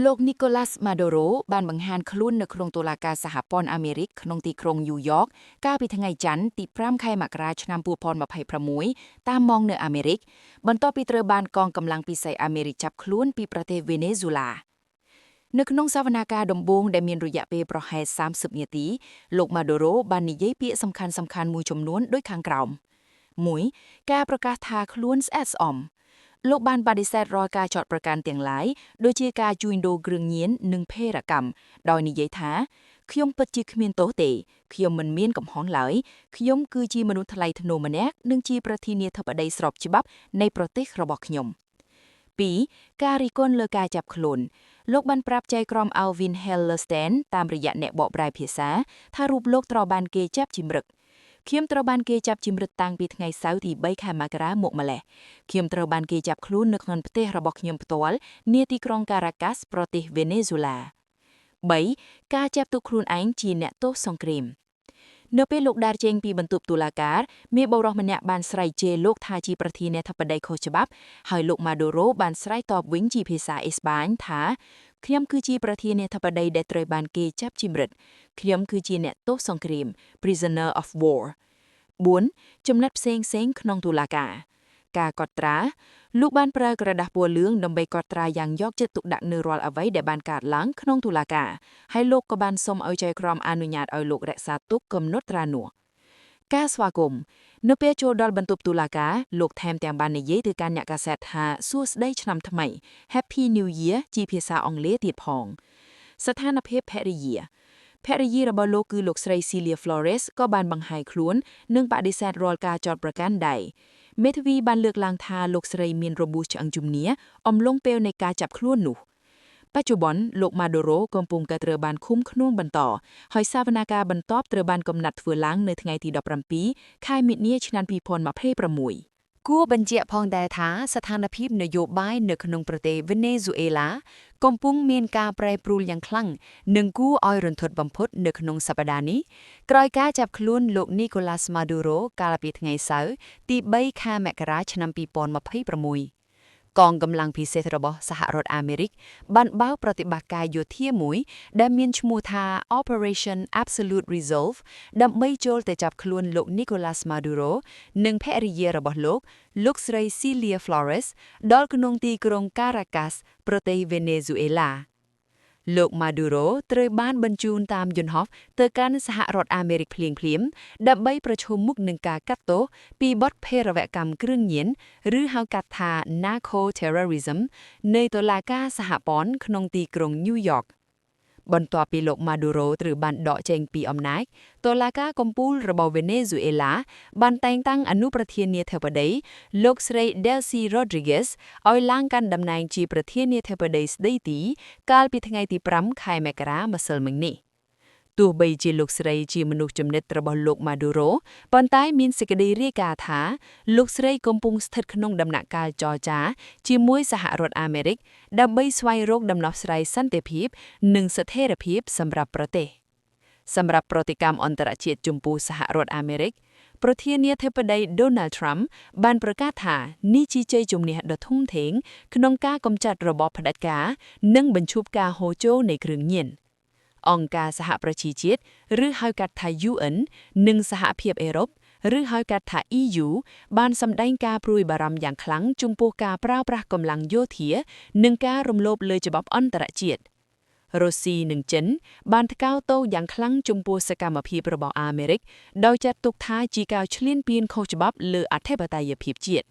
លោកនីកូឡាស់ម៉ាដូរ៉ូបានបង្ហាញខ្លួននៅក្នុងតុលាការសហព័ន្ធអាមេរិកក្នុងទីក្រុងញូវយ៉កកាលពីថ្ងៃច័ន្ទទី5ខែមករាឆ្នាំ2026តាមម៉ោងនៅអាមេរិកបន្ទាប់ពីត្រូវបានកងកម្លាំងពិសេសអាមេរិកចាប់ខ្លួនពីប្រទេសវេណេស៊ុយឡានៅក្នុងសវនាការដំបូងដែលមានរយៈពេលប្រហែល30នាទីលោកម៉ាដូរ៉ូបាននិយាយពាក្យសំខាន់ៗមួយចំនួនដូចខាងក្រោម1ការប្រកាសថាខ្លួនស្អាតស្អំលោកបានបដិសេធរាល់ការចោទប្រកាន់ទាំងឡាយដូចជាការជួញដូរគ្រឿងញៀននិងភេរកម្មដោយនិយាយថាខ្ញុំពិតជាគ្មានទោសទេខ្ញុំមិនមានកំហុសឡើយខ្ញុំគឺជាមនុស្សថ្លៃថ្នូរម្នាក់និងជាប្រធានាធិបតីស្របច្បាប់នៃប្រទេសរបស់ខ្ញុំ2ការរិះគន់លើការចាប់ខ្លួនលោកបានប្រាប់ចៅក្រម Alvin Hellerstein តាមរយៈអ្នកបកប្រែភាសាថារូបលោកត្រូវបានគេចាប់ជំរិតខ្ញុំត្រូវបានគេចាប់ជំរិតតាំងពីថ្ងៃសៅរ៍ទី3ខែមករាមកម្លេះខ្ញុំត្រូវបានគេចាប់ខ្លួននៅក្នុងផ្ទះរបស់ខ្ញុំផ្ទាល់នាទីក្រុងការ៉ាកាសប្រទេសវេណេស៊ុយឡា3ការចាប់ទុកខ្លួនឯងជាអ្នកទោសសង្គ្រាមនៅពេលលោកដើរចេញពីបន្ទប់តុលាការមានបុរសម្នាក់បានស្រែកជេរលោកថាជាប្រធានាធិបតីខុសច្បាប់ហើយលោកម៉ាដូរ៉ូបានស្រែកតបវិញជាភាសាអេស្ប៉ាញថាខ្ញុំគឺជាប្រធានាធិបតីដែលត្រូវបានគេចាប់ជំរិតខ្ញុំគឺជាអ្នកទោសសង្គ្រាម prisoner of war 4ចំណុចផ្សេងផ្សេងក្នុងតុលាការការកត់ត្រាលោកបានប្រើក្រដាសពណ៌លឿងដើម្បីកត់ត្រាយ៉ាងយកចិត្តទុកដាក់នៅរាល់អ្វីដែលបានកើតឡើងក្នុងតុលាការហើយលោកក៏បានសុំឲ្យចៅក្រមអនុញ្ញាតឲ្យលោករក្សាទុកកំណត់ត្រានោះការស្វាគមន៍នៅពេលចូលដល់បន្ទប់តុលាការលោកថែមទាំងបាននិយាយទៅកាន់អ្នកកាសែតថាសួស្តីឆ្នាំថ្មី Happy New Year ជាភាសាអង់គ្លេសទៀតផងស្ថានភាពភរិយាភរិយារបស់លោកគឺលោកស្រី Celia Flores ក៏បានបង្ហាញខ្លួននិងបដិសេធរាល់ការចោទប្រកាន់ដែរមេធាវីបានលើកឡើងថាលោកស្រីមានរបួសឆ្អឹងជំនាអំឡុងពេលនៃការចាប់ខ្លួននោះបច្ចុប្បន្នលោកម៉ាដូរ៉ូកំពុងតែត្រូវបានឃុំខ្លួនបន្តហើយសវនាការបន្តត្រូវបានកំណត់ធ្វើឡើងនៅថ្ងៃទី17ខែមិនិនាឆ្នាំ2026 គួរបញ្ជាក់ផងដែរថាស្ថានភាពនយោបាយនៅក្នុងប្រទេសវេណេស៊ុយអេឡាកំពុងមានការប្រែប្រួលយ៉ាងខ្លាំងនិងគួរឲ្យរន្ធត់បំផុតនៅក្នុងសប្តាហ៍នេះក្រោយការចាប់ខ្លួនលោកនីកូឡាស់ម៉ាឌូរ៉ូកាលពីថ្ងៃសៅរ៍ទី3ខែមករាឆ្នាំ2026កងកម្លាំងពិសេសរបស់សហរដ្ឋអាមេរិកបានបើកប្រតិបត្តិការយោធាមួយដែលមានឈ្មោះថា Operation Absolute Resolve ដើម្បីចូលទៅចាប់ខ្លួនលោក Nicolas Maduro និងភរិយារបស់លោក លោកស្រី Celia Flores ដល់ក្នុងទីក្រុង Caracas ប្រទេសវេណេស៊ុយអេឡាលោក Maduro ត្រូវបានបញ្ជូនតាមយន្តហោះទៅកាន់សហរដ្ឋអាមេរិកភ្លាមៗដើម្បីប្រឈមមុខនឹងការកាត់ទោសពីបទភេរវកម្មគ្រឿងញៀនឬហៅកាត់ថា Narco Terrorism នៃតុលាការសហព័ន្ធក្នុងទីក្រុងញូវយ៉កបន្ទាប់ពីលោកម៉ាឌូរ៉ូត្រូវបានដកចេញពីអំណាចតុលាការកំពូលរបស់វេណេស៊ុយអេឡាបានតែងតាំងអនុប្រធានាធិបតីលោកស្រី Delcy Rodriguez ឲ្យឡើងកាន់តំណែងជាប្រធានាធិបតីស្ដីទីកាលពីថ្ងៃទី5ខែមករាម្សិលមិញនេះទោះបីជាលោកស្រីជាមនុស្សចំណិតរបស់លោកម៉ាឌូរ៉ូប៉ុន្តែមានសេចក្តីរាយការណ៍ថាលោកស្រីកំពុងស្ថិតក្នុងដំណាក់កាលចរចាជាមួយសហរដ្ឋអាមេរិកដើម្បីស្វែងរកដំណោះស្រាយសន្តិភាពនិងស្ថិរភាពសម្រាប់ប្រទេសសម្រាប់ប្រតិកម្មអន្តរជាតិចំពោះសហរដ្ឋអាមេរិកប្រធានាធិបតី Donald Trump បានប្រកាសថានេះជាជ័យជំនះដ៏ធំធេងក្នុងការកម្ចាត់របបផ្ដាច់ការនិងបញ្ឈប់ការហូរចូលនៃគ្រឿងញៀនអង្គការសហប្រជាជាតិឬហៅកាត់ថា UN និងសហភាពអឺរ៉ុបឬហៅកាត់ថា EU បានសម្ដែងការព្រួយបារម្ភយ៉ាងខ្លាំងចំពោះការប្រើប្រាស់កម្លាំងយោធានិងការរំលោភលើច្បាប់អន្តរជាតិរុស្ស៊ីនិងចិនបានថ្កោលទោសយ៉ាងខ្លាំងចំពោះសកម្មភាពរបស់អាមេរិកដោយចាត់ទុកថាជាការឈ្លានពានខុសច្បាប់លើអធិបតេយ្យភាពជាតិ។